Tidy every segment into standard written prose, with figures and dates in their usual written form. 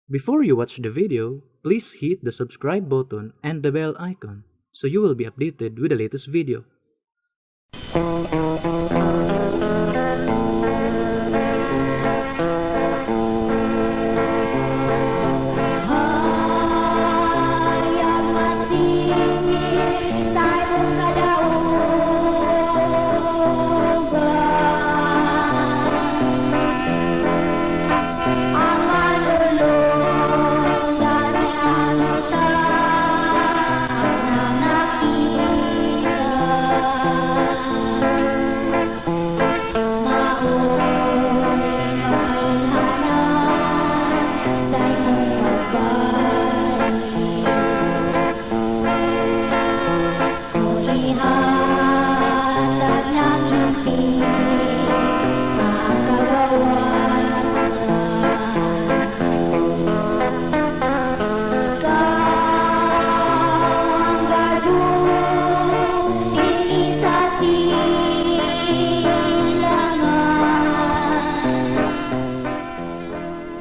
Before you watch the video, please hit the subscribe button and the bell icon so you will be updated with the latest video.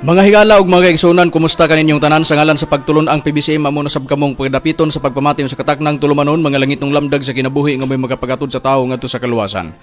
Mga higala ug mga kaigsunan, kumusta kaninyong tanan? Sa ngalan sa pagtulon ang PBCM, amo na sab kamong pagdapiton sa pagpamati sa kataknang tulumanon, mga langitong lamdag sa kinabuhi nga may magapagatod sa tawo ngadto sa kaluwasan.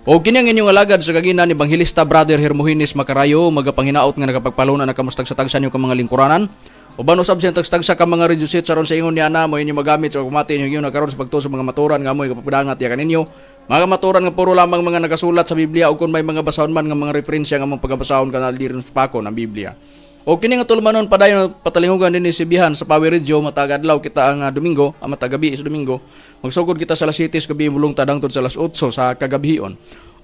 O kini ang inyong alagad sa kagina ni Evangelista Brother Hermogenes Macarayo, magapanghinaot nga nakapagpaluna na kamustag sa tagsa niyo ka mga lingkuranan. Uban usab siyang tagstagsa ka mga radio sets aron sa ingon niya na mo inyo magamit sa pagpamati inyo na karon sa pagtuo sa mga maturan nga mo'y kapapadangat ya kaninyo. Mga maturan nga puro lamang mga nakasulat sa Biblia o kung may mga basahon man nga mga referensya nga among pagabasahon kanal diri sa pako ng Biblia. O kini nga tulumanon padayon patalingugan dinhi sibihan sa Power Radio matag adlaw kita ang Domingo, ang matag gabi sa Domingo. Magsugod kita sa alas 7 sa gabi mulungtad hangtod sa alas 8 sa kagabhion.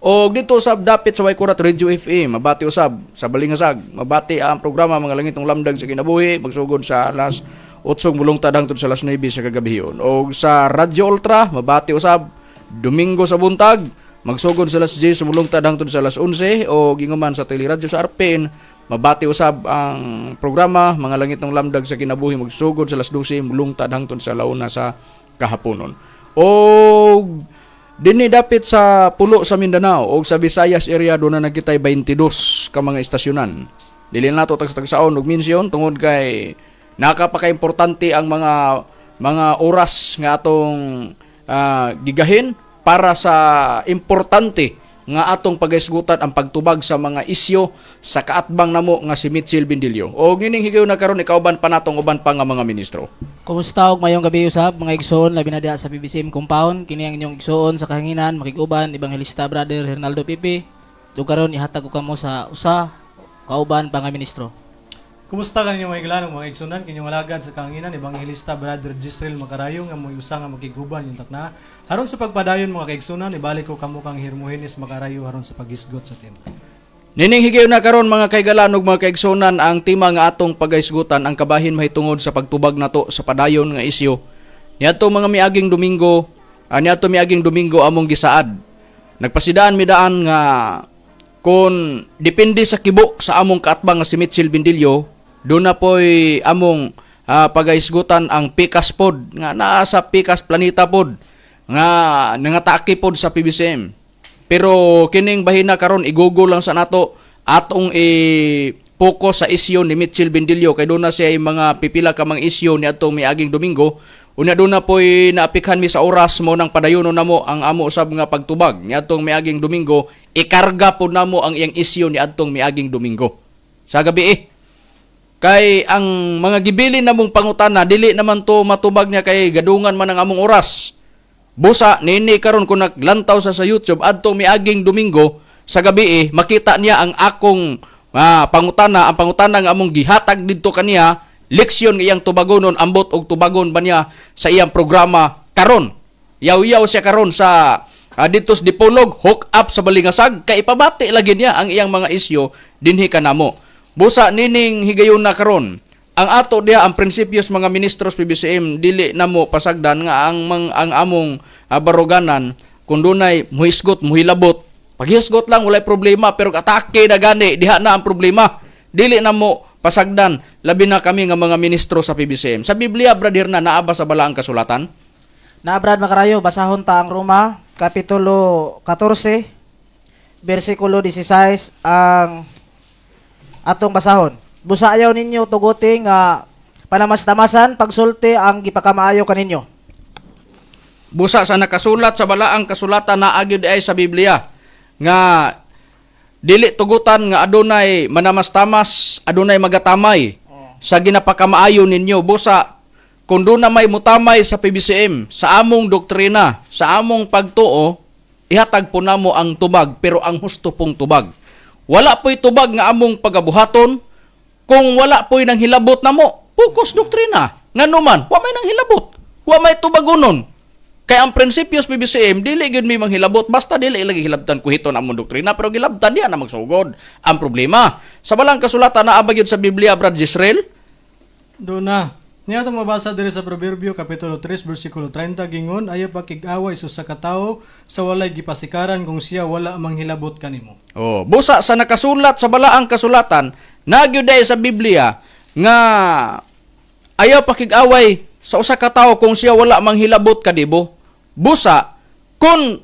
O dito sa dapit sa Waikurat Radio FM, mabati usab sa Balingasag, mabati ang programa Mga Langitong Lamdag sa Kinabuhi, magsugod sa alas 8 mulungtad hangtod sa alas 9 sa kagabhion. O sa Radyo Ultra, mabati usab Domingo sa buntag, magsugod sa alas 10 mulungtad hangtod sa alas 11. O ginguman sa Teleradyo sa RPN, mabati usab ang programa Mga Langitong Lamdag sa Kinabuhi, magsugod sa alas 12 mulungtad hangtod sa launa sa kahaponon. O dinhi dapit sa pulo sa Mindanao o sa Visayas area, doon na nagkitay 22 ka mga istasyonan. Dili na nato tagsa-tagsaon og mensyon tungod kay nakapaka-importante ang mga oras nga atong gigahin para sa importante nga atong pagaisgutan ang pagtubag sa mga isyo sa kaatbang namo nga si Mitchell Bindilio. O ngining higayon na karon, ikauban pa natong uban pa nga mga ministro. Kumusta og mayong gabi usab, mga igsoon, labi na diha sa PBCM compound. Kini ang inyong igsoon sa kahanginan, makig-uban, Evangelista Brother Hernaldo Pipi. Ug karon ihatag ko kamo sa usa kauban pa nga ministro. Kumusta kaninyo, mga higala ug mga igsunan? Kinyong alagad sa kahanginan, Evangelista Brother Gisrel Macarayo, nga mo'y usa nga makiguban yung takna. Haron sa pagpadayon, mga kaigsunan, ibalik ko kamo kang Hermogenes Macarayo haron sa paghisgot sa tema. Nining higayon na karon, mga kaigalan ug mga kaigsunan, ang tema nga atong pagaisgutan ang kabahin mahitungod sa pagtubag nato sa padayon nga isyu. Niadto mga miaging Domingo, niadto miaging Domingo among gisaad. Nagpasidaan midaan nga kung depende sa kibo sa among kaatbang nga si Mitchell Bindilio, doon na po'y among pagaisgutan ang Pikas pod nga naa sa Pikas Planeta pod nga nangatake pod sa PBCM. Pero kining bahina karon, i-google lang sa nato, atong i-focus sa isyu ni Mitchell Bindilio kay doon na siya ay mga pipila ka mga isyu ni atong miaging Domingo. Unya doon na po'y naapikhan mi sa oras mo nang padayono namo ang amo usab nga pagtubag ni atong miaging Domingo, ikarga pod namo ang iyang isyu ni atong miaging Domingo. Sa gabi eh. Kay ang mga gibilin namong pangutana dili naman to matubag niya kay gadungan man ang among oras. Busa nini karon kung naglantaw sa YouTube adto miaging Domingo sa gabi eh, makita niya ang akong pangutana, ang pangutana nga among gihatag didto kaniya, leksyon nga iyang tubagonon, ambot og tubagon ba niya sa iyang programa karon. Yaw-yaw siya karon sa didto sa Dipolog, hook up sa Balingasag, kay ipabati lagi niya ang iyang mga isyu dinhi kanamo. Busa nining higayon na karon, ang ato diha ang prinsipyos mga ministros PBCM, dili namo pasagdan nga ang among baruganan kung dunay muhisgot, muhilabot, paghisgot lang walay problema, pero atake na gani diha na ang problema. Dili namo pasagdan, labi na kami nga mga ministro sa PBCM. Sa Biblia, brother, na naa ba sa balaang kasulatan? Na, Brad Macarayo, basahon ta ang Roma kapitulo 14 bersikulo 16 ang atong basahon. Busa ayaw ninyo tuguti nga panamastamasan pagsulti ang gipakamaayo kaninyo. Busa sa nakasulat sa balaang kasulatan na agyud ay sa Biblia nga dili tugutan nga adunay manamastamas, adunay magatamay sa ginapakamaayo ninyo. Busa kung doon na may mutamay sa PBCM, sa among doktrina, sa among pagtuo, ihatag po namo ang tubag, pero ang husto pong tubag. Wala po'y tubag nga among pagabuhaton kung wala po'y nang hilabot namo. Pukos doktrina. Nganuman, wa may nang hilabot. Wa may tubagunon. Kay ang prinsipyo sa PBCM, dili gyud may manghilabot basta dili lagi hilabtan kuhiton among doktrina, pero gilabtan diya na magsugod. Ang problema, sa balang kasulatan naa ba gyud sa Biblia, Brad Jisrael? Doon na. Niya itong mabasa diri sa Proverbio Kapitulo 3 versikulo 30 gingon ayaw pakig-away sa usa ka tawo sa walay gipasikaran kung siya wala manghilabot kanimo. Oh, busa sa nakasulat sa balaang kasulatan, nagyud ay sa Biblia nga ayaw pakig-away sa usa ka tawo kung siya wala manghilabot kadibo. Busa kung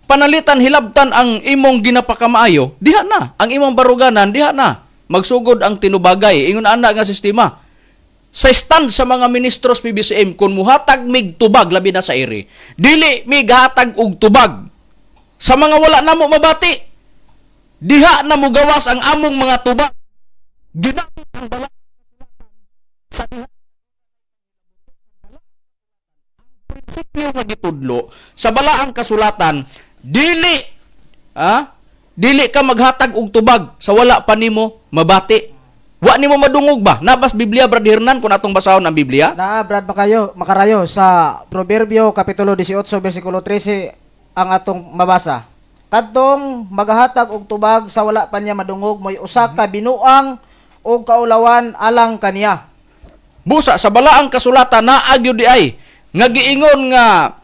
panalitan hilabtan ang imong ginapakamaayo, diha na ang imong baruganan, diha na magsugod ang tinubagay. Ingon ana nga sistema. Sa stand sa mga ministros PBCM kung muhatag mig tubag labi na sa iri, dili mig hatag og tubag sa mga wala namo mabati. Diha na mugawas ang among mga tubag. Ginamit ang bala sa diha prinsipyo nga gitudlo sa balaang kasulatan, dili dili ka maghatag og tubag sa wala pa nimo mabati. Wa nimo madungog ba? Nabas Biblia, Brad Hernan, kung atong basahon ang Biblia? Naa Brad Makayo, Makarayo sa Proverbio kapitulo 18 bersikulo 13 ang atong mabasa. Kadtong magahatag og tubag sa wala pa niya madungog moy usa ka binuang og kaulawan alang kaniya. Busa sa balaang kasulatan naa gyud di ay nga giingon nga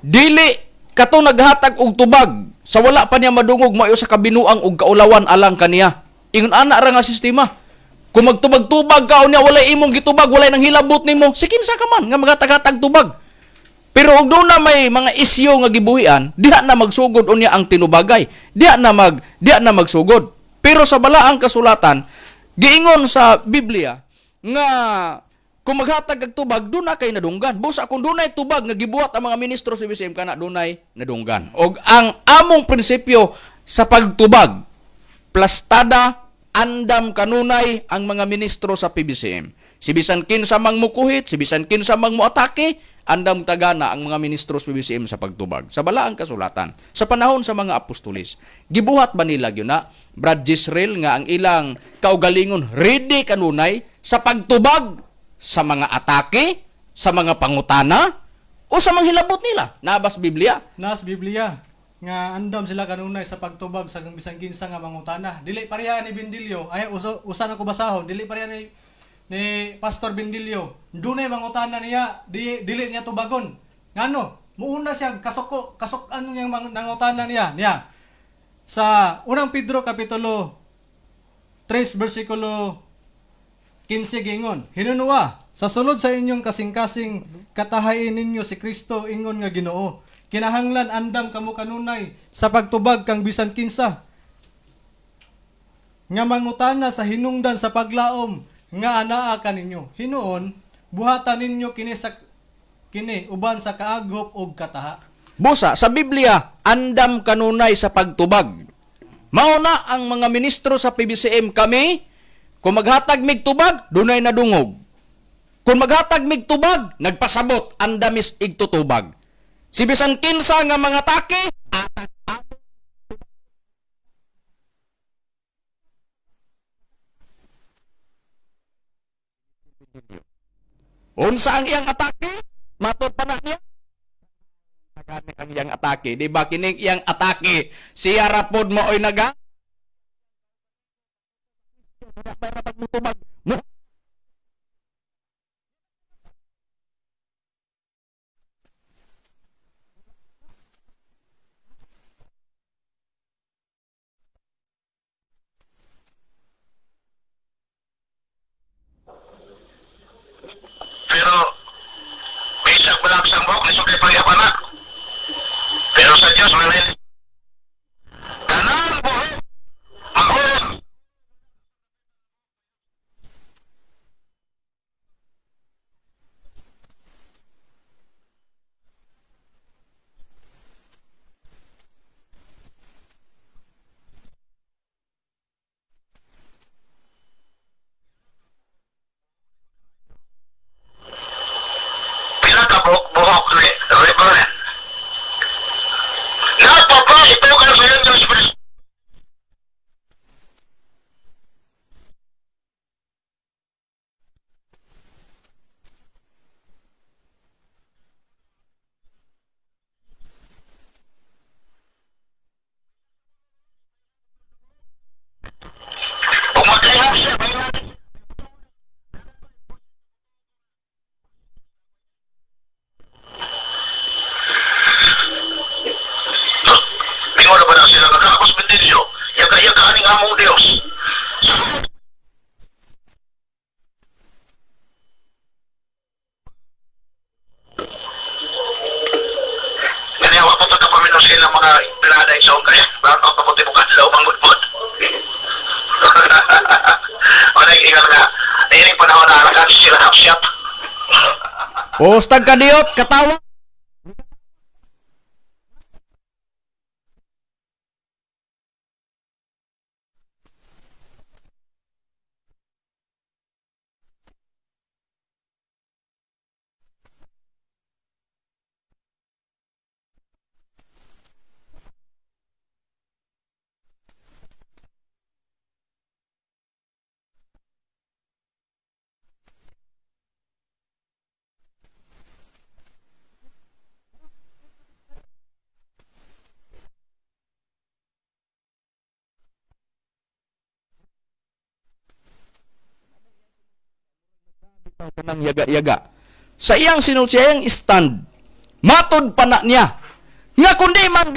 dili kato naghatag og tubag sa wala pa niya madungog mayo sa kabinuang og kaulawan alang kaniya. Ingon ana ra nga sistema. Kung magtubag-tubag ka unya walay imong gitubag, walay nang hilabot nimo, si kinsa ka man nga magatag-hatag tubag. Pero og doon na may mga isyu nga gibuhian, diha na magsugod unya ang tinubagay. Diha na magsugod. Pero sa balaang kasulatan, giingon sa Biblia nga kung maghatag kag tubag, doon na kay nadunggan. Busa kung dunay tubag nga gibuhat ang mga ministro sa BCM kana dunay nadunggan. Og ang among prinsipyo sa pagtubag, plastada andam kanunay ang mga ministro sa PBCM. Si bisan kinsa mang mukuhit, si bisan kinsa mang muatake, andam tagana ang mga ministro sa PBCM sa pagtubag. Sa balaang kasulatan, sa panahon sa mga apostolis, gibuhat ba nila gyud na Brad Jisrael nga ang ilang kaugalingon ready kanunay sa pagtubag sa mga atake, sa mga pangutana, o sa mga hilabot nila? Nabas Biblia? Nas Biblia nga andam sila kanunay sa pagtubag sa bisan kinsa nga mangutana. Dili pareha ni Bindilyo, ay uso, usa na ko basahon, dili pareha ni Pastor Bindilyo. Dunay mangutana niya, dili niya tubagon. Ngano? Muuna siya kasuko, kasuk-an niyang nangutana niya. Niya. Sa unang Pedro kapitulo 3 bersikulo 15 gingon, "Hinunuwa, sa sulod sa inyong kasing-kasing katahayin ninyo si Kristo ingon nga Ginoo. Kinahanglan andam kamo kanunay sa pagtubag kang bisan kinsa nga mangutana sa hinungdan sa paglaom nga anaa kaninyo. Hinuon, buhatan ninyo kini sa kini uban sa kaaghop og kataha." Busa, sa Biblia, andam kanunay sa pagtubag. Mauna ang mga ministro sa PBCM kami, kung maghatag mig tubag, dunay nadungog. Kung maghatag mig tubag, nagpasabot, andamis igtutubag. Si bisan kinsa nga mga take, unsa ang iyang atake? Matod pa na niya. Nagani ang iyang atake. Di ba kining iyang atake? Siya rapod mo oy naga. Mo. Pero bisag wala sa buhok, isukay pa na. Pero sa Diyos, wala yun. Kanang buhok, maulog. sa ilang mga pirada igsoon kay bato kabuti mo kadlaw mangudpod. Wala ingon nga ining panahon na kan sila half shot. Postag kadiyot katawa. Kanang yaga-yaga. Sa iyang sinulsiyang stand, matod pa na niya nga kundi man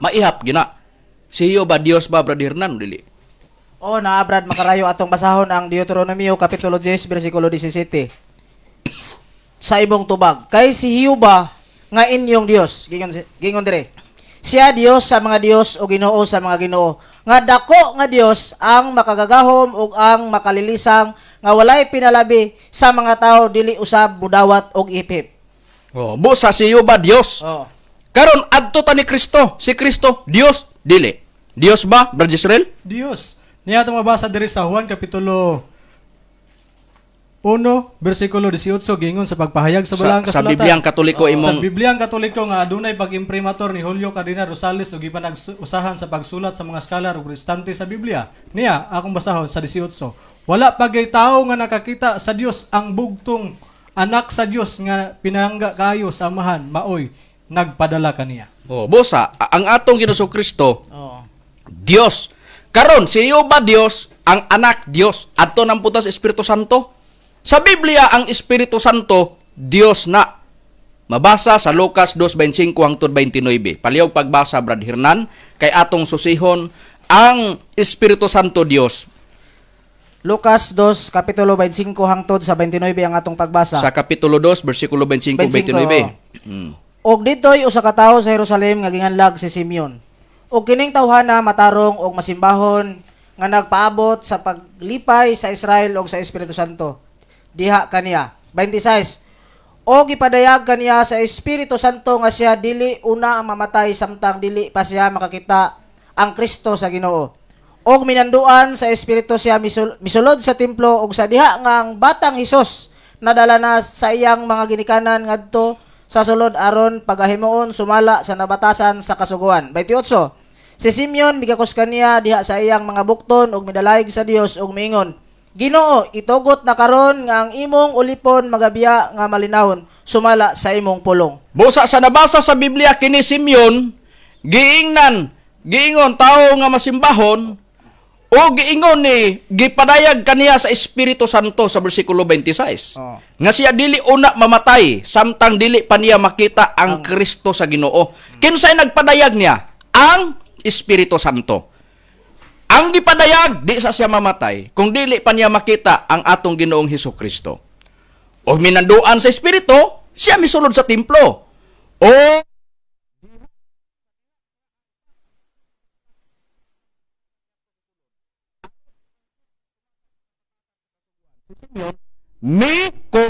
maihap gina. Siyo ba Dios ba, Brother Hernan, dili? O naa Brad Makarayo, atong basahon ang Deuteronomio kapitulo 10 bersikulo 17. Sa imong tubag kay si Jehova nga inyong Dios, gingon dire. Siya Dios sa mga Dios o Ginoo sa mga Ginoo, nga dako nga Dios, ang makagagahom ug ang makalilisang, nga walay pinalabi sa mga tawo, dili usab budawat og ipip. Oh, busa siyo ba Dios? Oh. Karon adto ta ni Kristo. Si Kristo Dios dili. Dios ba, Brother Israel? Dios. Niya itong mabasa diri sa Juan Kapitulo 1 bersikulo 18 giingon sa pagpahayag sa Sa, balaang sa kasulatan. Bibliang Katoliko Sa imong Bibliang Katoliko nga adunay pag-imprimatur ni Julio Cardinal Rosales ug gipanag-usahan sa pagsulat sa mga scholar ug protestante sa Biblia. Niya akong basahon sa 18. Wala pagay tawo nga nakakita sa Dios ang bugtong anak sa Dios nga pinangga kayo sa amahan maoy nagpadala kaniya. Oh, busa ang atong Ginoong Kristo Oo. Dios. Karon si ba Dios, ang anak Dios, adto nang putas Espiritu Santo. Sa Biblia ang Espiritu Santo Dios na. Mabasa sa Lucas 2:25 hangtod 29. Palihog pagbasa, Brad Hernan, kay atong susihon ang Espiritu Santo Dios. Lucas 2 kapitulo 25 hangtod sa 29 ang atong pagbasa. Sa kapitulo 2 bersikulo 25 25, 29. Og dito'y usa ka tawo sa Jerusalem nga ginganlag si Simeon. Og kining tawhana matarong og masimbahon nga nagpaabot sa paglipay sa Israel og sa Espiritu Santo. Diha kaniya. 26. Og gipadayag kaniya sa Espiritu Santo nga siya dili una ang mamatay samtang dili pa siya makakita ang Kristo sa Ginoo. Og minanduan sa Espiritu siya misulod sa templo og sa diha nga ang batang Hesus nadala na sa iyang mga ginikanan ngadto sa sulod aron pagahimuon sumala sa nabatasan sa kasuguan. 28. Si Simeon migakos kaniya diha sa iyang mga bukton ug midalayg sa Dios ug miingon, Ginoo, itugot na karon nga ang imong ulipon magabiya nga malinawon sumala sa imong pulong. Busa sa nabasa sa Biblia kini Simeon, giingnan, giingon tao nga masimbahon o giingon ni gipadayag kaniya sa Espiritu Santo sa bersikulo 26. Oo. Nga siya dili una mamatay samtang dili pa niya makita ang Kristo sa Ginoo. Kinsay nagpadayag niya? Ang Espiritu Santo. Ang gipadayag di sa siya mamatay kung dili pa niya makita ang atong Ginoong Hesus Kristo. O minanduan sa Espiritu, siya misulod sa templo. O mi ko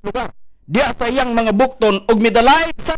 lugar diya sa iyang mga bukton og midalay sa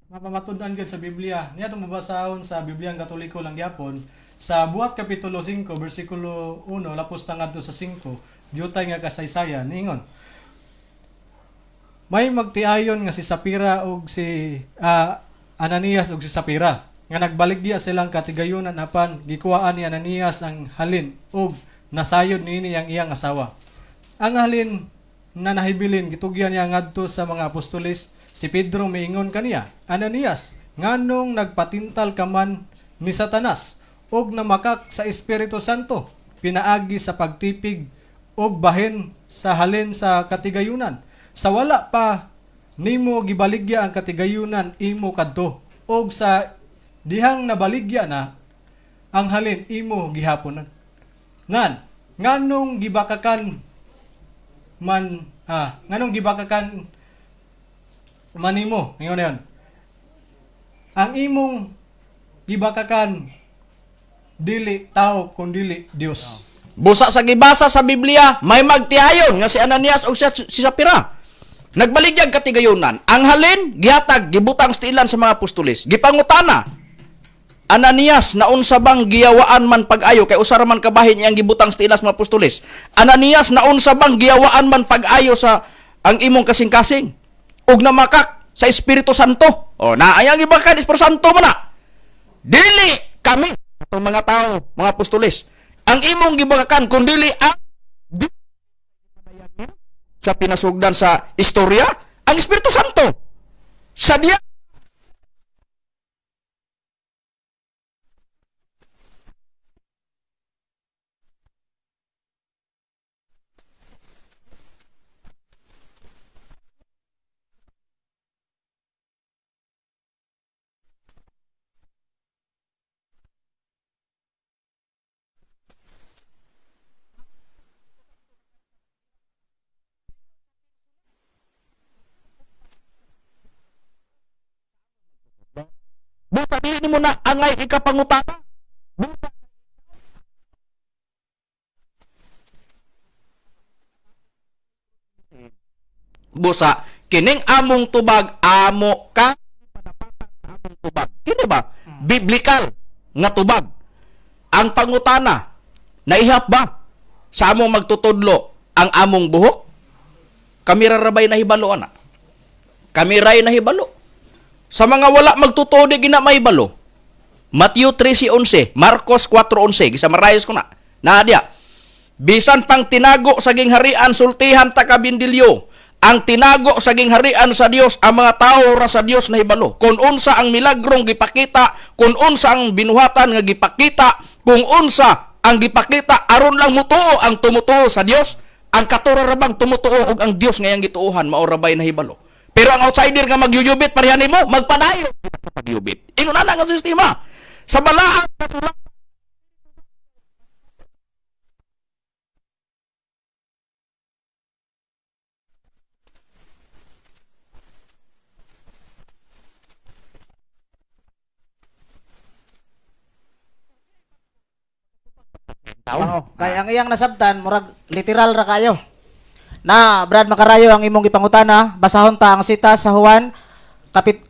Mapamatud-an gyud sa Biblia. Niya itong mabasahon sa Bibliang Katoliko lang gyapon sa Buhat kapitulo 5 bersikulo 1 lapos ta ngadto sa 5 dyutay nga kasaysayan niingon. May magtiayon nga si Sapira og si Ananias og si Sapira nga nagbaligya silang katigayunan apan gikuhaan ni Ananias ang halin og nasayod niini ang iyang asawa. Ang halin na nahibilin gitugyan niya ngadto sa mga apostoles. Si Pedro miingon kaniya, Ananias, nganong nagpatintal ka man ni Satanas og namakak sa Espiritu Santo pinaagi sa pagtipig og bahin sa halin sa katigayunan? Sa wala pa nimo gibaligya ang katigayunan imo kadto, og sa dihang nabaligya na ang halin imo gihaponan. Nan nganong gibakakan man nganong gibakakan manimo ingon na yun ang imong gibakakan dili tao kundili Dios. Busa sa gibasa sa Biblia, may magtiayon nga si Ananias o si Sapira. Nagbaligyag katigayunan. Ang halin, gihatag, gibutang sa tiilan sa mga apostoles. Gipangutana, Ananias, naunsa bang giyawaan man pag-ayo kay usa ra man kabahin iyang gibutang sa tiilan sa mga apostoles. Ananias, naunsa bang giyawaan man pag-ayo sa ang imong kasing-kasing? Ug namakak sa Espiritu Santo. O na ayang gibakan Espiritu Santo man na. Dili kami atong mga tao, mga apostoles. Ang imong gibakakan kun dili ang sa pinasugdan sa istorya, ang Espiritu Santo. Sa diya Dili nimo na angay ikapangutana. Busa kining among tubag, amo ka among tubag. Kini ba biblical nga tubag? Ang pangutana, naihap ba sa among magtutudlo ang among buhok? Kami rarabay nahibalo ana. Kami ray nahibalo. Sa mga wala magtutudi gina mahibalo. Matthew 13:11, Marcos 4:11, gisummarize ko na. Naa diya. Bisan pang tinago sa gingharian, sultihan ta ka bindilyo. Ang tinago sa gingharian sa Dios, ang mga tao ra sa Dios nahibalo. Kung unsa ang milagrong gipakita, kung unsa ang binuhatan nga gipakita, kung unsa ang gipakita aron lang mutuo ang tumutuo sa Dios, ang katura ra bang tumutuo og ang Dios nga iyang gituohan mao ra bay nahibalo. Pero ang outsider nga magyuyubit pareha nimo, magpadayon sa pagyubit. Ingon ana nga sistema. Sa balaan Oo. Kay ang iyang nasabtan murag literal ra kayo. Na, Brad Makarayo, ang imong gipangutana, basahon ta ang sita sa Juan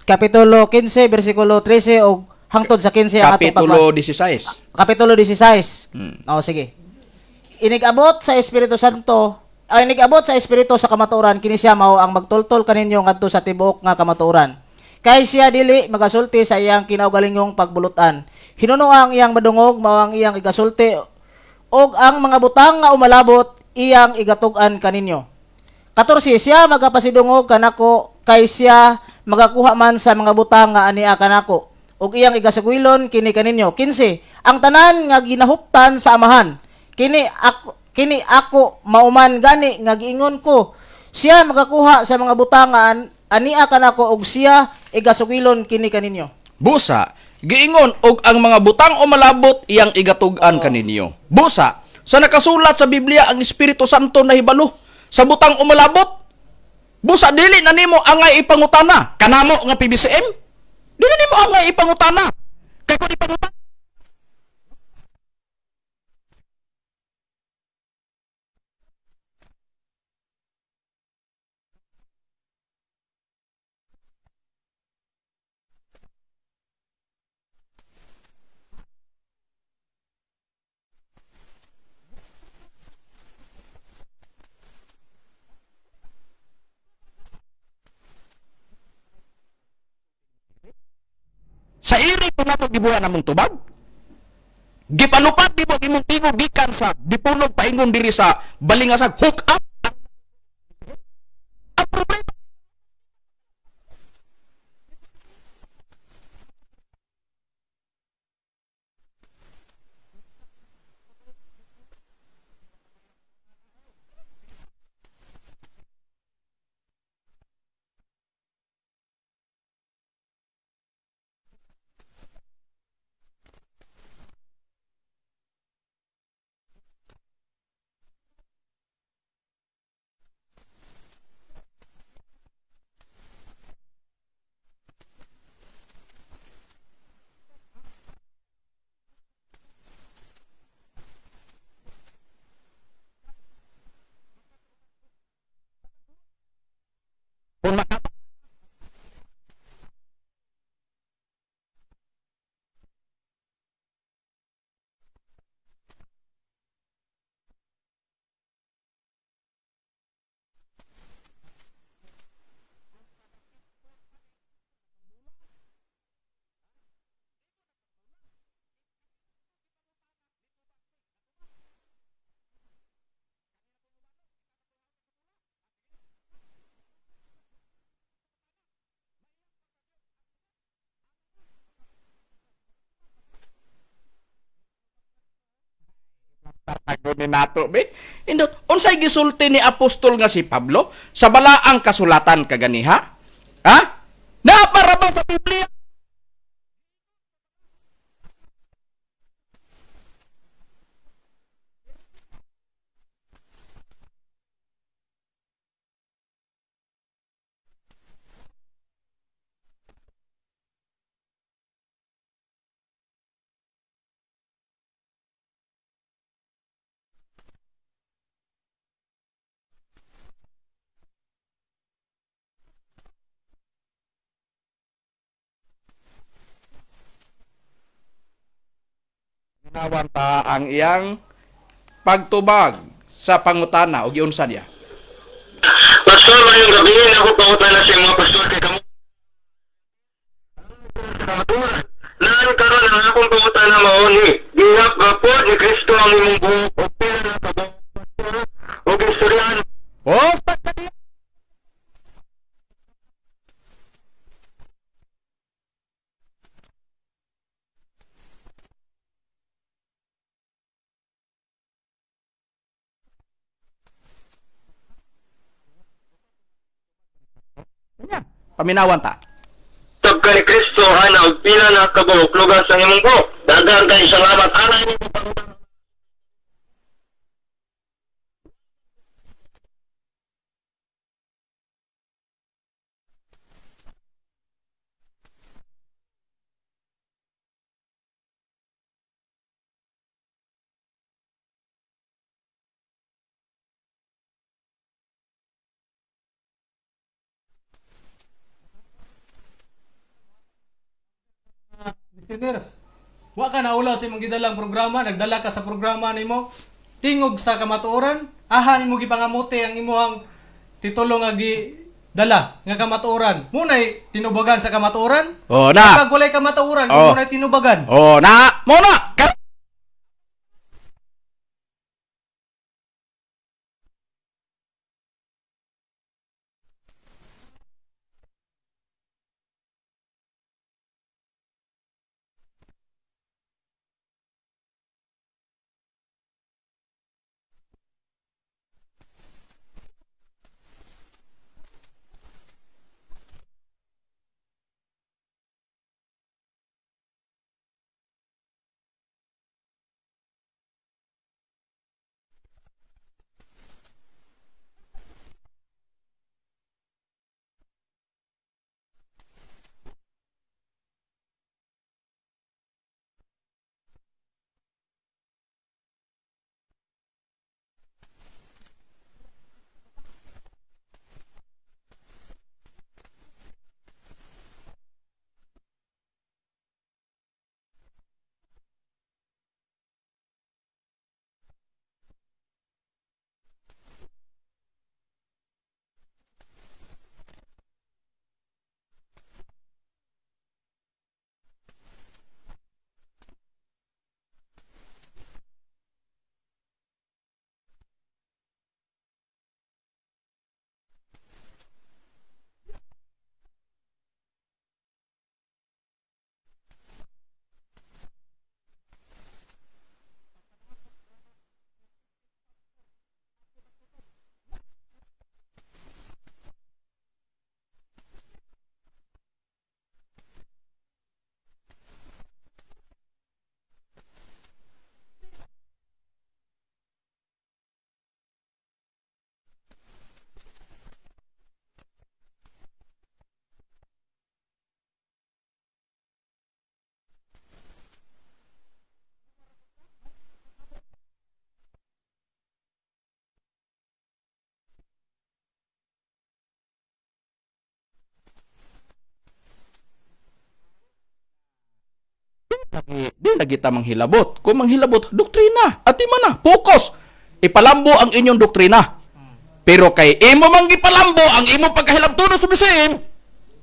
kapitulo 15 bersikulo 13 og hangtod sa 15 ang atong Kapitulo 16. Kapitulo 16. Oo, sige. Inigabot sa Espiritu Santo, ay inigabot sa Espiritu sa kamatuoran, kini siya mao ang magtultol kaninyo ngadto sa tibuok nga kamatuoran. Kay siya dili magasulti sa iyang kinaugalingong pagbulutan. Hinuno ang iyang madungog mao ang iyang igasulti og ang mga butang nga umalabot iyang igatug-an kaninyo. 14, siya magapasidungog kanako kay siya magakuha man sa mga butang nga ania kanako ug iyang igasugwilon kini kaninyo. 15, ang tanan nga ginahuptan sa Amahan kini ako mauman gani nga giingon ko siya magakuha sa mga butang nga ania kanako ug siya igasugwilon kini kaninyo. Busa, giingon og ang mga butang o malabot iyang igatug-an kaninyo. Busa, sa nakasulat sa Biblia ang Espiritu Santo nahibalo sa butang o malabot. Busa dili na nimo angay ipangutana kanamo nga PBCM. Dili nimo angay ipangutana. Kay kung ipangutana sa iri ko nato gibuhat namong tubag. Gipalupad di mo ang imong tingog gikan sa Dipolog paingon diri sa Balingasag, hook up. Ang problema kung makapa Tago ni nato be. Indot, unsay gisulti ni apostol nga si Pablo sa balaang kasulatan kaganiha? Ha? Naa para ba sa Biblia? Kawanta ang iyang pagtubag sa pangutana o giunsa niya. Pastor, mayong gabi ako pangutana sa imo, Pastor, kay kamo Naan karon ang akong pangutana mao ni gihap gapod ni Kristo ang imong buhok og pila na ka buhok, Pastor, og istoryahan. Oh, paminawan ta. Sab ka ni Kristo ana og pila na ka buhok lugas ang imong buhok. Daghang kay salamat ana imong pangutana. Listeners, wa ka naulaw sa imong gidalang programa, nagdala ka sa programa nimo, tingog sa kamatuoran, aha nimo gipangamote ang imuhang titulo nga gidala nga kamatuoran. Munay tinubagan sa kamatuoran. Oh, na. Kapag walay kamatuoran, Oh. munay tinubagan. Oh, na, mo na. Lagi, di lagi ta manghilabot. Kung manghilabot, doktrina. At man na, focus. Ipalambo ang inyong doktrina. Pero kay imo mang gipalambo ang imo pagkahilabtuno sa bisin,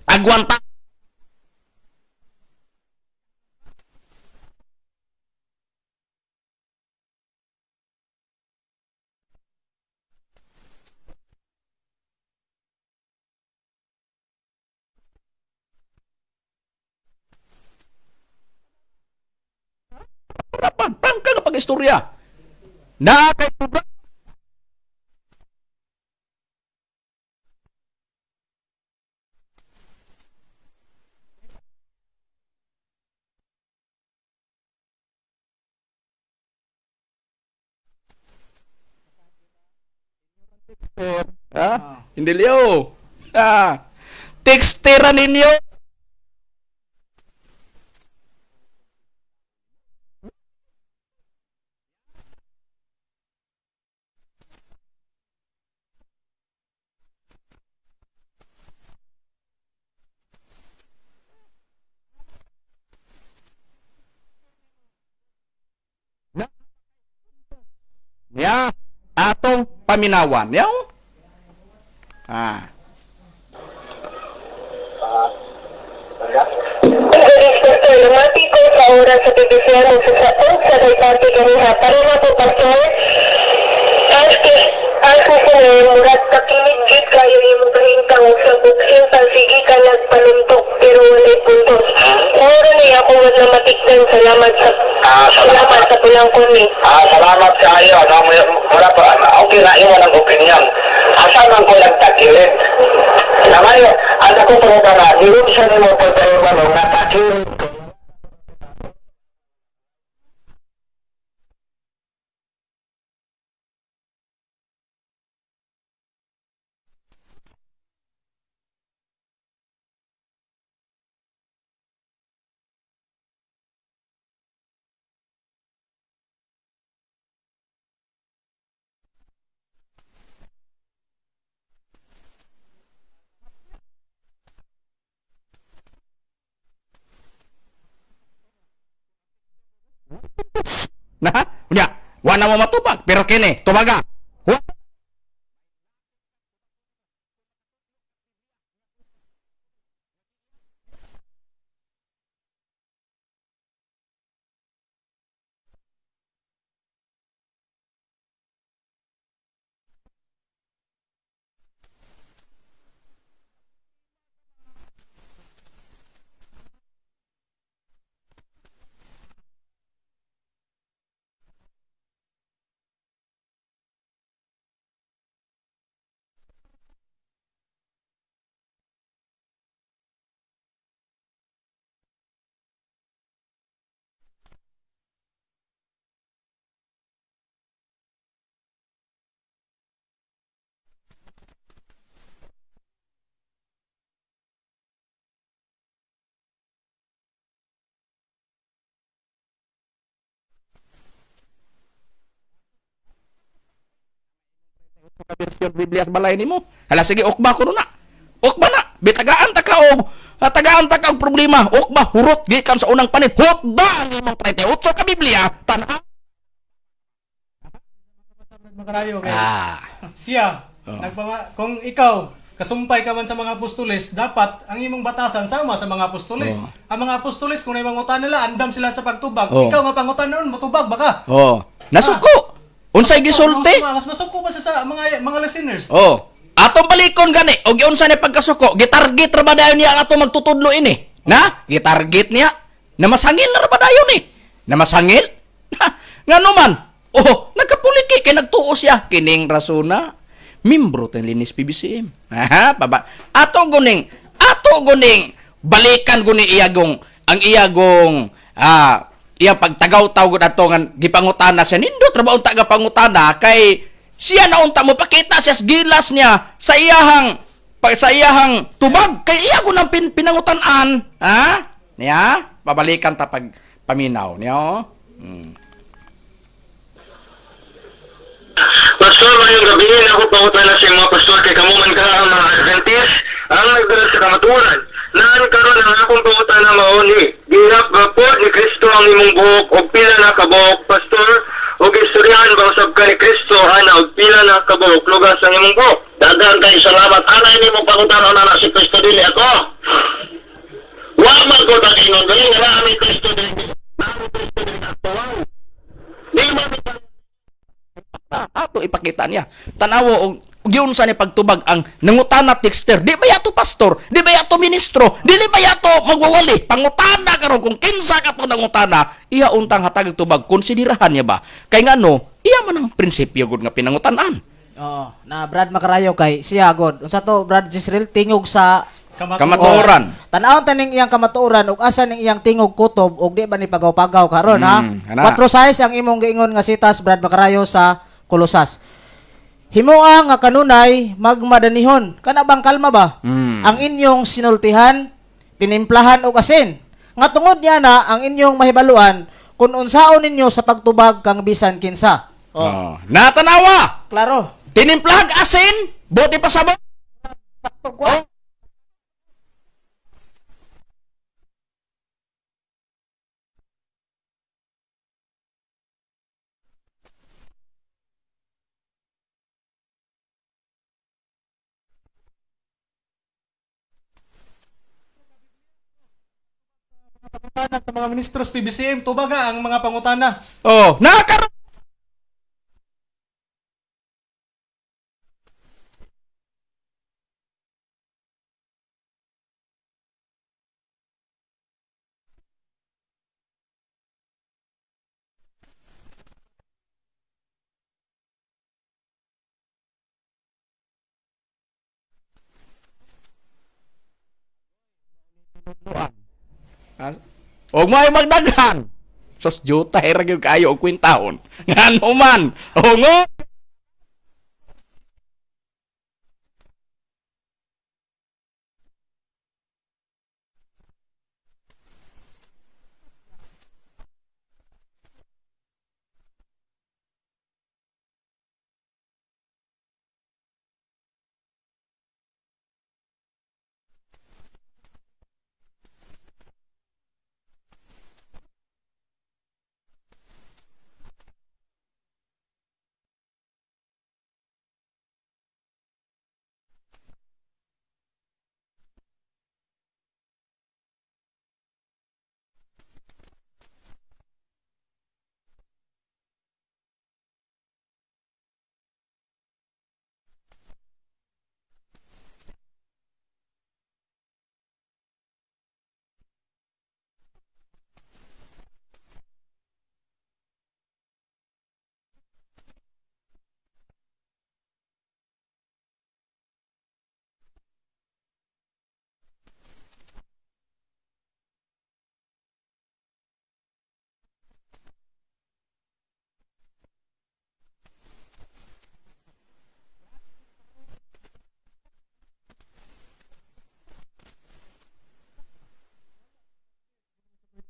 agwanta. Harapan, prangka nga pag-istorya. Na kay Ha? Hindi liyo. Ah. Textera ninyo. Paminawan, yaw. Ah. Pastor, lumati ko sa oras sa PBCM ug sa og sa party kaniha. Para na po, Pastor. Aski, aski ko na murag kakilig gid kayo imong kahintang og sa boxing pag sige ka nagpanuntok pero walay puntos. Mura ni ako wag na matikdan. Salamat sa Ah, salamat. salamat sa pulang kuni. Ah, salamat kayo. No, wala pa, okay na iwan ang opinion. Asa man ko lang tagilid. Namay, ano ko pa na, nilog siya ni mo pagkaroon no, natakilid ko. Na, unya, wa na mo matubag, pero kini, tubaga. Wa version Biblia sa balay nimo. Hala sige, ukba ko na. Ukba na. Bitagaan ta ka og ah, tagaan ta ka og problema. Ukba hurot gikan sa unang panit. Hutba ang imong 38 ka Biblia. Tan-aw. Makarayo kay Ah. siya kung ikaw kasumpay ka man sa mga apostoles, dapat ang imong batasan sama sa mga apostoles. Ang mga apostoles kung naimang nila, andam sila sa pagtubag. Oh. Ikaw nga pangutan noon, motubag baka. Oh. Nasuko. Unsay gisulti? Mas masuko pa siya sa mga listeners. Oh. Atong balikon gani og giunsa ni pagkasuko, gitarget ra ba dayon niya ang atong magtutudlo ini? Na? Gitarget niya. Na masangil na ra ba dayon ni? Na masangil? Na, ngano man? Oh, nagkapuliki kay nagtuo siya kining rasuna. Membro tang linis PBCM. Aha, baba. Ato guning balikan guni iyagong ang iyagong iyang pagtagaw-taw gud ato nga gipangutana siya nindot ra ba unta ga pangutana kay siya na unta mo pakita siya sa gilas niya sa iyahang tubag kay iya gud ang pinangutan-an, ha, niya pabalikan ta pag paminaw niya, oh. Pastor, ngayong gabi ako pangutana sa mga pastor kay kamo man ka ang mga Adventist ang nagdala sa kamatuoran. Naan karon ang akong pangutana mao ni, gihap ba po ni Kristo ang imong buhok og pila na kabuhok, pastor? Og istoryahan ba usab ka ni Kristo ana og pila na kabuhok lugas ang imong buhok? Daghang kay salamat ana ini mong pangutana na si Kristo dili ako. Wa man ko dagingon dili nga naa mi Kristo dili. Naa mi Kristo dili aktual. Di man mi Ato ipakita niya. Tanawo og giunsa ni pagtubag ang nangutana texter. Di ba yato pastor? Di ba yato ministro? Dili ba yato magwawali? Pangutana karon kung kinsa ka to nangutana, iya untang hatag og tubag konsiderahan niya ba? Kay ngano, iya man ang prinsipyo gud nga pinangutan-an. Oo, na Brad Makarayo kay siya god. Unsa to Brad Jisreel tingog sa Kamatuoran. Tan-awon ta ning iyang kamatuoran ug asa ning iyang tingog kutob ug di ba ni pagaw-pagaw karon ha. Ana. 4 size ang imong giingon nga sitas Brad Makarayo sa Kolosas. Himoa nga kanunay magmadanihon. Kana bang kalma ba? Ang inyong sinultihan, tinimplahan og asin. Nga tungod niya na ang inyong mahibaluan kung unsaon ninyo sa pagtubag kang bisan kinsa. Oh, Oh. Natanawa. klaro. Tinimplahag asin, bote pa sabon. Oh. Pangutana sa mga ministros PBCM, tubaga ang mga pangutana. Oh, nakaroon. Og may magdaghan. Sos juta ra gyud kaayo og kwintahon. Ngano man. Hongo.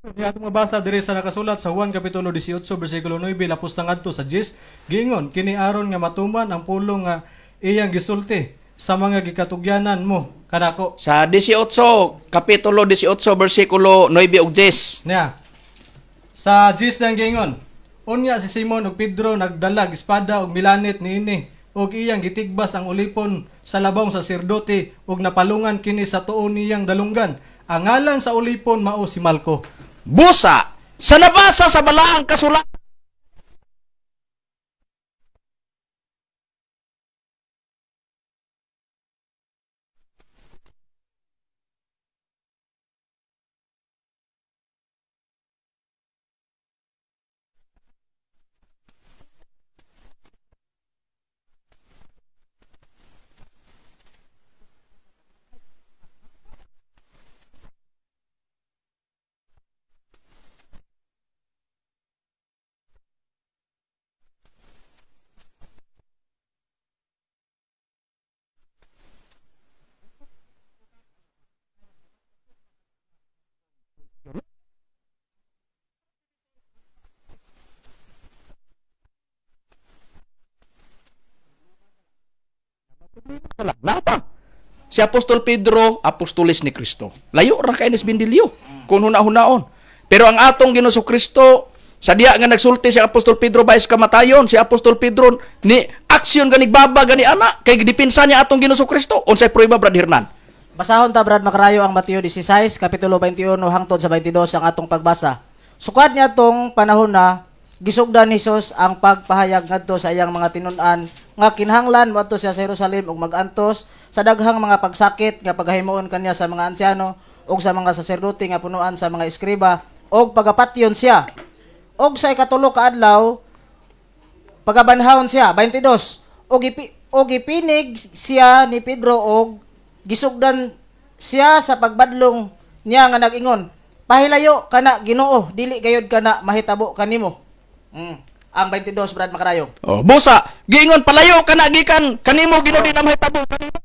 Niya atong mabasa diri sa nakasulat sa Juan kapitulo 18 bersikulo 9 lapos na ngadto sa 10, giingon kini aron nga matuman ang pulong nga iyang gisulti sa mga gikatugyanan mo kanako. Sa 18, kapitulo 18, bersikulo 9 ug 10. Niya. Sa 10 nang giingon, unya si Simon ug Pedro nagdalag espada ug milanit niini ug iyang gitigbas ang ulipon sa labong sa sirdote ug napalungan kini sa tuo niyang dalunggan. Ang ngalan sa ulipon mao si Malco. Busa sa nabasa sa balaang kasulatan. Napa. Si Apostol Pedro, apostolis ni Kristo. Layo ra kay nis Bindilyo kung huna-hunaon. Pero ang atong Ginoong Kristo, sa diya nga nagsulti si Apostol Pedro bais kamatayon, si Apostol Pedro ni aksyon gani baba gani ana kay gidipinsa niya atong Ginoong Kristo. Unsay prueba, Brad Hernan? Basahon ta, Brad Makarayo, ang Mateo 16 kapitulo 21 hangtod sa 22 ang atong pagbasa. Sukad niya tong panahon na gisugdan ni Hesus ang pagpahayag ngadto sa iyang mga tinun-an nga kinahanglan moadto siya sa Jerusalem ug magantos sa daghang mga pagsakit nga pagahimuon kaniya sa mga ansyano ug sa mga saserdote nga punuan sa mga eskriba ug pagapatyon siya. Og sa ikatulo ka adlaw pagabanhawon siya. 22, og ipinig siya ni Pedro og gisugdan siya sa pagbadlong niya nga nag-ingon, "Pahilayo kana, Ginoo, dili gayud kana mahitabo kanimo." Ang 22, Brad Makarayo. Oh, busa, giingon palayo kana gikan kanimo Ginoo, di na mahitabo kanimo.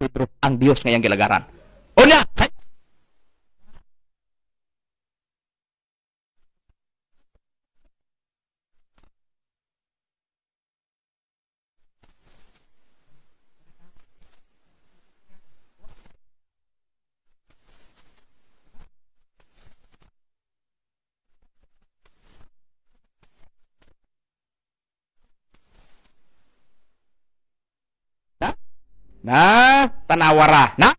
Pedro ang Dios ngayang gilagaran. Unya, Na tanawara na.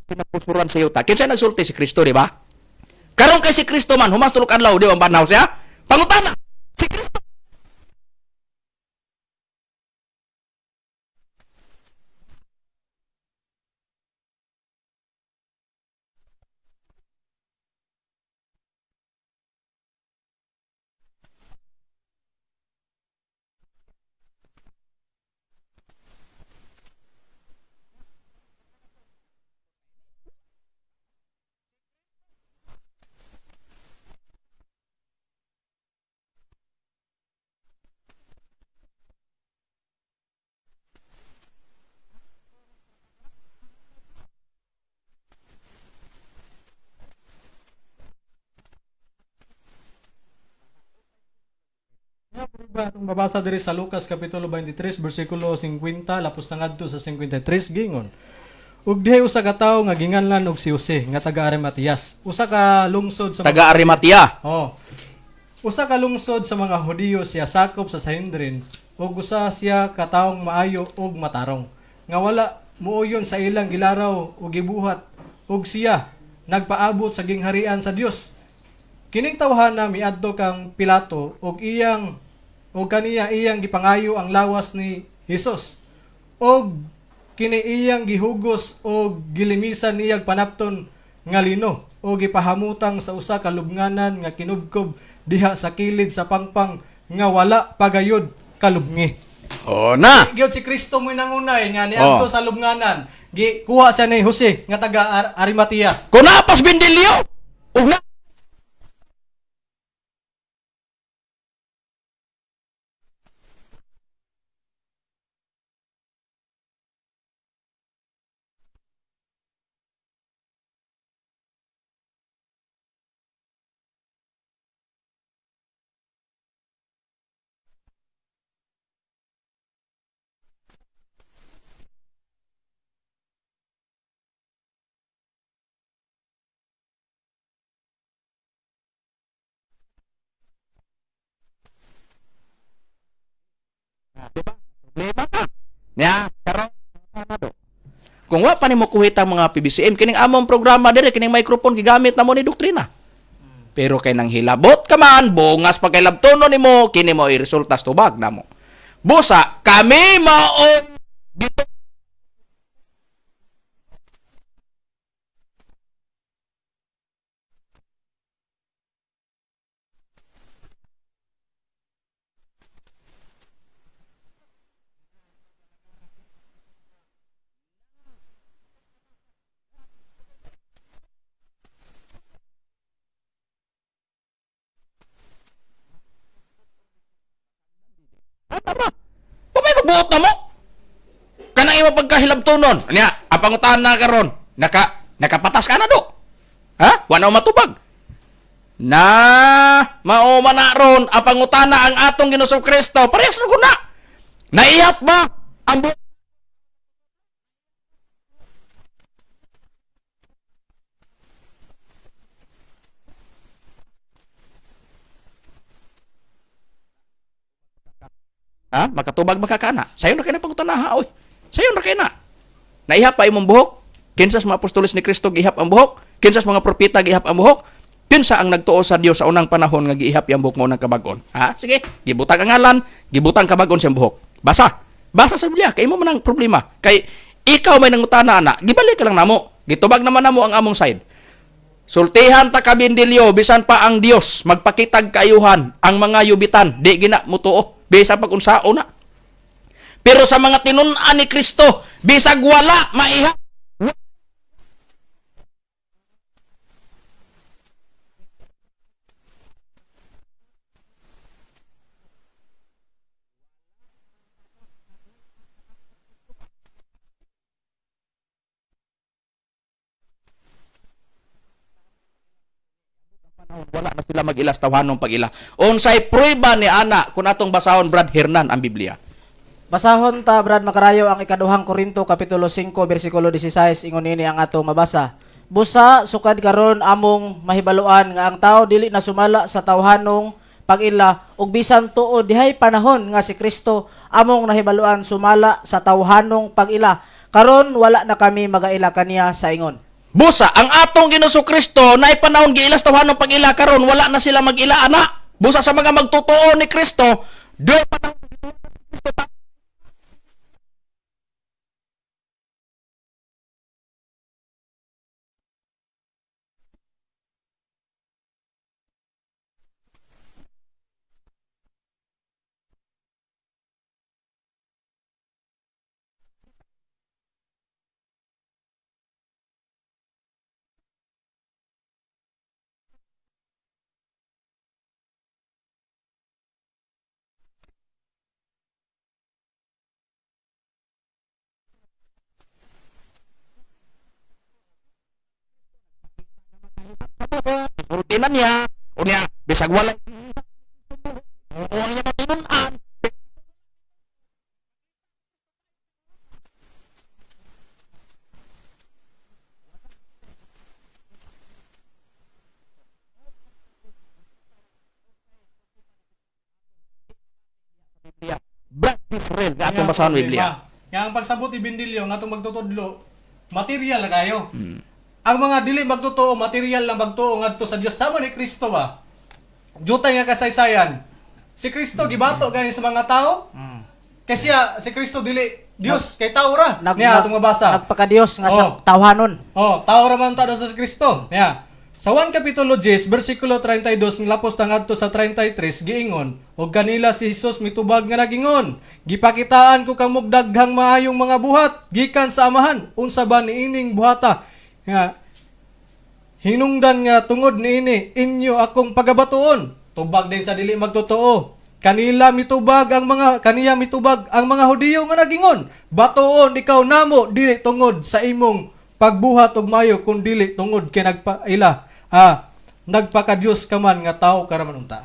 Pinapusuran sa yuta. Kinsa nagsulti? Si Kristo, di ba? Karon kay si Kristo man human tulok adlaw, di ba banaw siya? Pangutana, si Kristo. Ba atong babasa diri sa Lucas kapitulo 23 bersikulo 50 lapos na ngadto sa 53, gingon. Ug dihay usa ka tawo nga ginganlan og si Jose nga taga Arimateas, usa ka lungsod sa Taga Arimatea. Oh. Usa ka lungsod sa mga Hudiyo siya, sakop sa Sanhedrin, ug usa siya ka taong maayo ug matarong nga wala muoyon sa ilang gilaraw ug gibuhat, ug siya nagpaabot sa gingharian sa Dios. Kining tawhana miadto kang Pilato ug iyang ug kaniya iyang gipangayo ang lawas ni Hesus. Og kini iyang gihugos og gilimisan niyag panapton nga lino o gipahamutang sa usa ka lubnganan nga kinubkob diha sa kilid sa pangpang nga wala pagayod kalubngi. Oh na. Gyud si Kristo mo'y nangunay nga niadto Oh. sa lubnganan. Gikuha siya ni Jose nga taga Arimatea. Kung napas bindilyo ug na. Problema ka. Nya, karon na do. Kung wa pa nimo kuhita mga PBCM kining among programa dire, kining microphone gigamit namo ni doktrina. Pero kay nang hilabot ka man, bungas pa kay labtono nimo, kini mo i-resulta sa tubag namo. Busa kami mao dito. Ah, tama. Pamay magbuot na mo. Kanang imo pagkahilabtonon. Nya, ang pangutahan na karon, nakapatas ka na do. Ha? Wa na matubag. Na mao man na ron ang pangutana, ang atong Ginoong Kristo. Parehas ra gud na. Naihap ba ang Ha? Makatubag ba ka kana? Sayon ra kay na pangutana ha, oy. Sayon ra kay na. Naihap pa imong buhok? Kinsa sa mga apostoles ni Kristo gihap ang buhok? Kinsa sa mga propeta gihap ang buhok? Kinsa ang nagtuo sa Dios sa unang panahon nga giihap yang buhok mo ng kabag-on? Ha? Sige, gibutang ang ngalan, gibutang kabag-on siyang buhok. Basa. Basa sa Biblia, kay imo man ang problema. Kay ikaw may nangutana ana, gibalik ka lang namo. Gitubag naman namo ang among side. Sultihan ta kabindilyo, bisan pa ang Dios magpakitag kaayuhan, ang mga yubitan di gina mutuo bisan pag unsao na. Pero sa mga tinun-an ni Kristo, bisag wala maiha. Wala na sila mag-ilas tawhanong pag-ila. Unsay prueba ni ana kung atong basahon, Brad Hernan, ang Biblia? Basahon ta, Brad Makarayo, ang ikaduhang Korinto kapitulo 5 bersikulo 16. Ingon ini ang atong mabasa. Busa sukad karon among mahibaluan nga ang tao dili na sumala sa tawhanong pag-ila ug bisan tuod dihay panahon nga si Kristo among nahibaluan sumala sa tawhanong pag-ila, karon wala na kami magaila kaniya sa ingon. Busa, ang atong Ginoong Kristo na panahon giilas tawhanong pag-ila, karon wala na sila mag-ila ana. Busa sa mga magtotoo ni Kristo, do panahon rutina niya, unya bisag wala oo niya matinunan. Brad Israel, nga atong basahon Biblia. Nga ang pagsabot ni Bindilyo nga atong magtutudlo, material na kayo. Ang mga dili magtotoo, material lang magtuo ngadto sa Dios. Sama ni Kristo ba? Jutay nga kasaysayan. Si Kristo gibato gani sa mga tao. Kasi siya, si Kristo dili Dios, kay tao ra. Niya atong mabasa. Nagpakadiyos nga sa Oh. tawhanon. Oh, tao ra man ta daw sa Kristo. Niya. Sa 1 Kapitulo 10, versikulo 32 ng lapos ta ngadto sa 33 giingon, og kanila si Hesus mitubag nga nagingon, gipakitaan ko kamog daghang maayong mga buhat gikan sa Amahan, unsa ba niining buhata? Nga hinungdan nga tungod niini inyo akong pagabatuon. Tubag din sa dili magtotoo. Kanila mitubag ang mga kaniya mitubag ang mga Hudiyo nga nagingon. Batuon ikaw namo dili tungod sa imong pagbuhat og maayo kun dili tungod kay nagpaila. Nagpakadiyos ka man nga tao ka ra man unta.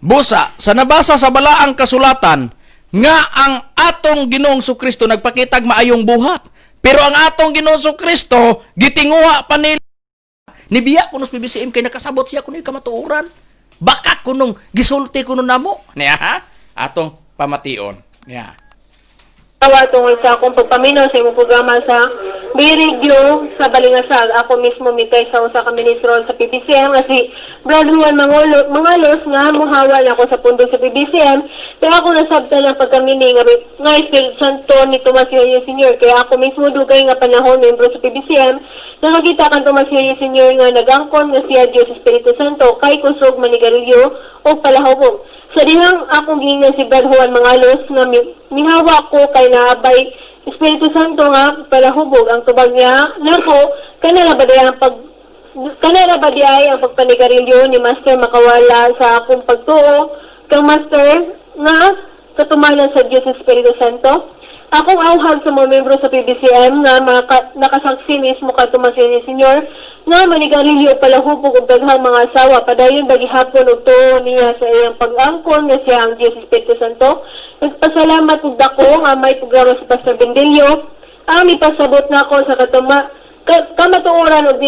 Busa, sa nabasa sa balaang kasulatan, nga ang atong Ginoong Kristo nagpakitag maayong buhat. Pero ang atong Ginoong Kristo gitinguha pa nila. Nibiya kuno sa PBCM kay nakasabot siya kuno yung kamatuoran. Baka kunong gisulti kuno namo. Niya ha? Atong pamation. Niya. Tawa tungol sa akong pagpaminaw sa imong programa sa B-Radio sa Balingasag. Ako mismo mitay sa usa ka ministro sa PBCM nga si Brad Juan Mangolo, Mangalos nga muhawa na ako sa pundo sa PBCM. Pero ako nasabtan ang pagkamini nga Espiritu Santo ni Tomas Yoyo Sr. Kaya ako mismo dugay nga panahon membro sa PBCM nakakita kan Tomas Yoyo Sr. nga nagangkon nga siya Diyos Espiritu Santo kay kusog manigarilyo o palahubog. Sa dihang akong giingnan si Brad Juan Mangalos nga mihawa ko kay naabay Espiritu Santo nga palahubog ang tubag niya nako kanala ba diay ang pag kanala ba diay ang pagpanigarilyo ni Master makawala sa akong pagtuo kang Master nga katumanan sa Diyos Espiritu Santo. Akong auhag sa mga membro sa PBCM nga mga nakasaksi mismo ka Tomas ni Senyor nga manigarilyo palahubog og daghang mga asawa padayon bagihapon og tuo niya sa iyang pag-angkon nga siya ang Diyos Espiritu Santo. Nagpasalamat og dako nga may programa sa Pastor Bendelio ang mipasabot nako sa kamatuoran og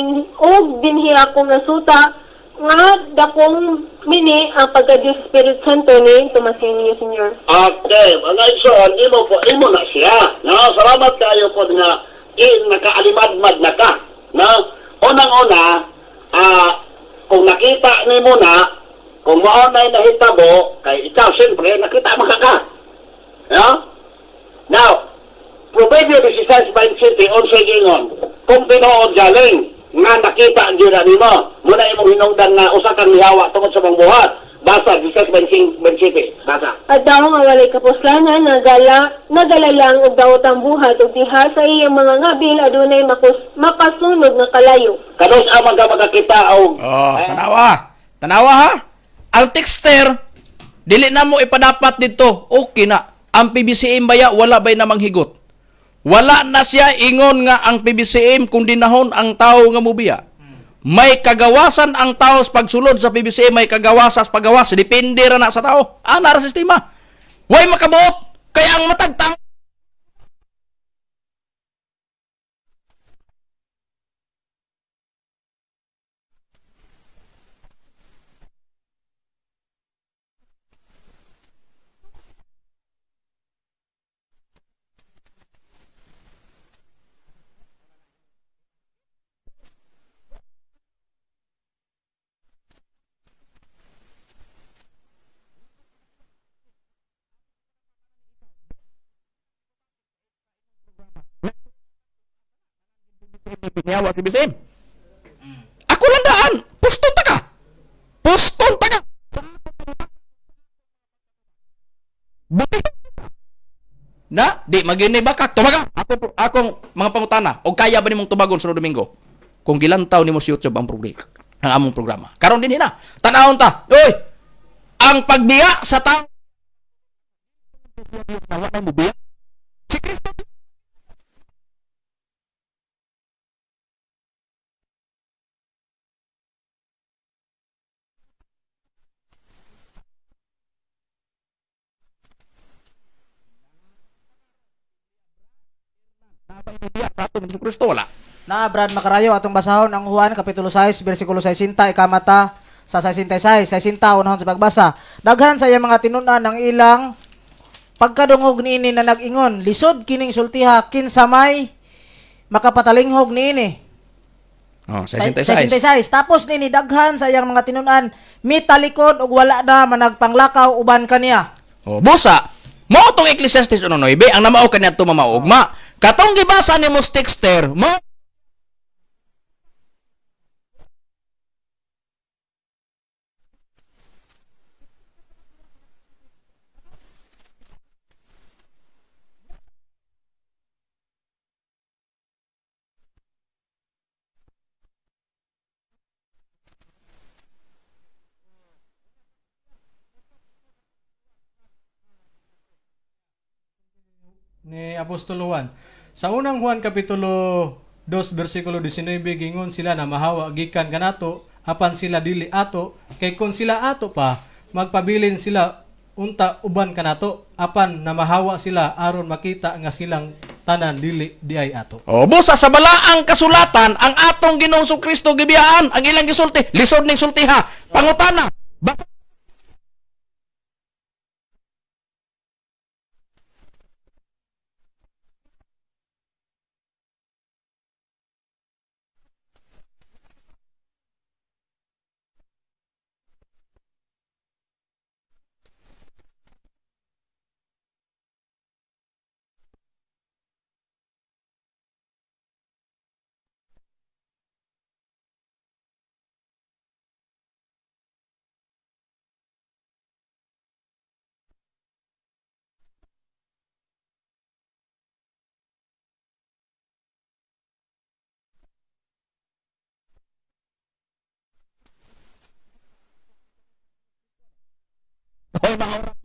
dinhi akong nasuta nga dakong mini ang pagka Diyos Espiritu Santo ni Tomas ni Senyor. Okay, mga igsoon, imo po, imo na siya. No, salamat kayo po nga in nakaalimadmad na ka. No? Unang-una, kung nakita nimo na, kung mao na'y nahitabo, kay ikaw siyempre nakita man ka. No? Now, Proverbio 16:27 unsay gingon? Kung tinuod galing nga nakita gyud na nimo, muna imong hinungdan nga usa kang mihawa tungod sa mong buhat. Basa 16:27. Basa. At daw nga walay kapuslanan, nagala lang og daotang buhat ug diha sa iyang mga ngabil adunay makasunog nga kalayo. Kanus amang ka makakita og Oh, tanawa. Tanawa ha. Ang texter dili na mo ipadapat dito. Okay na. Ang PBCM baya wala bay namang higot. Wala na siya ingon nga ang PBCM kung dinahon ang tao nga mubiya. May kagawasan ang tao sa pagsulod sa PBCM, may kagawasan sa paggawas. Depende ra na sa tao. Ana ra sistema. Way makabuot kay ang matag tao. Pinyawa si BCM. Ako lang daan, puston ta ka. Puston ta ka. Buti. Na, di magini bakak tubaga. Ako akong mga pangutana, og kaya ba nimong tubagon sa Domingo? Kung gilantaw nimo sa YouTube ang programa, ang among programa. Karon din na. Tanawon ta. Oy, ang pagbiya sa tao na wa mo biya. Si Kristo. Biya sa atong Hesus Kristo wala. Na Brad Makarayo atong basahon ang Juan kapitulo 6 bersikulo 60 ikamata sa 66 60 unahon sa pagbasa. Daghan sa iyang mga tinun-an ang ilang pagkadungog niini na nag-ingon, lisod kining sultiha kinsa may makapatalinghog niini. Oh, 66. 66. Tapos nini daghan sa iyang mga tinun-an mitalikod og wala na managpanglakaw uban kaniya. Oh, busa, mao tong Ecclesiastes 1:9 ang namao kaniadto mamaugma. Katong gibasa nimo Stixter, mo Ni Apostolo Juan. Sa unang Juan kapitulo 2 bersikulo 19 gingon sila na mahawa gikan kanato apan sila dili ato, kay kun sila ato pa magpabilin sila unta uban kanato, apan namahawa sila aron makita nga silang tanan dili diay ato. Oh, busa sa balaang kasulatan ang atong Ginoong Kristo gibiyaan ang ilang gisulti, lisod ning sultiha. Pangutana, ba Hoy, mga